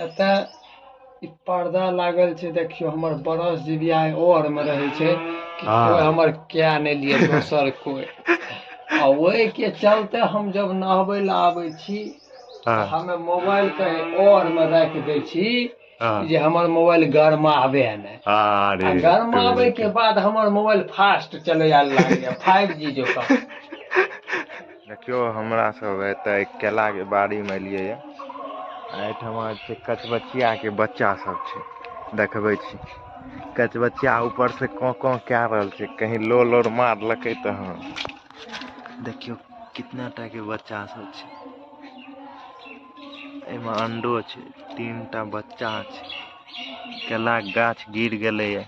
एतऽ ई पर्दा लागल छै। देखियौ हमर बरस जिबिया और में रहे छै कि कोई हमर क्या नहीं लिए दोसर कोई। आ ओहि के चलते हम जब नहबै लए आबै छी हमे मोबाइल के और में राखि दै छी जे हमर मोबाइल गरमाबे नहि। आ गरमाबे के बाद हमर मोबाइल फास्ट चले लागैया, 5G जकाँ। देखियौ हमरा सब एतऽ केलाके बाड़ीमे एलियै यऽ। एहिठमा छै कचबचियाके बच्चा सब छै, देखबै छी। कचबचिया ऊपर से कौं कौं कए रहल छै, कहीं लोल और मारलकै तऽ। हँ देखियौ कितना टा के बच्चा सब छै, एहिमे अंडो छै, 3 टा बच्चा छै। केलाके गाछ गिर गेलैये।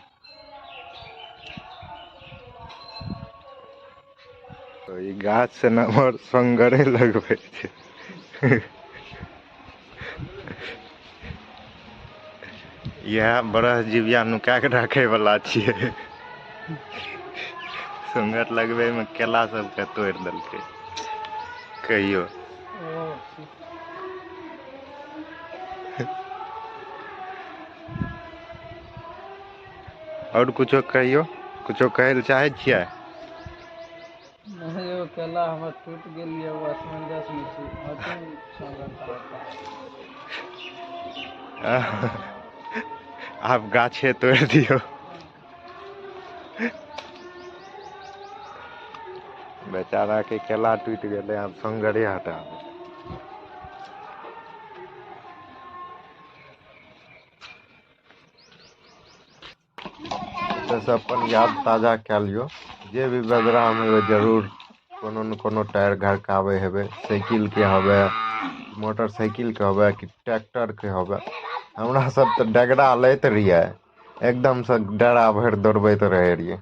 तऽ ई गाछ से नमहर सङ्गरे लगबै छै। इएह बरस जिबिया नुका के राखै वाला छियै। सङ्गर लगबै मे केला सबके तोड़ि देलकै। कहियो आओर कुछो कहियो, कुछो कहै लए चाहै छियै? नहि यौ, केला हमर टूटि गेल यऽ, ओ असमंजस मे छी। हटू सङ्गर। आब गाछे तोड़ि दियौ। बेचारा के केला टूटि गेलै, आब सङ्गरे हटा देतै। एतऽसँ अपन याद ताजा कए लियौ। जे भी बजरामे हेबै जरूर कोनो ने कोनो टायर घरकाबै हेबै, साइकिलके होबै, मोटरसाइकिलके होबै कि ट्रैक्टरके होबै। हमरा सब तऽ डगरा लैत रहियै, एकदमसँ डरा भरि दौड़बैत रहै रहियै।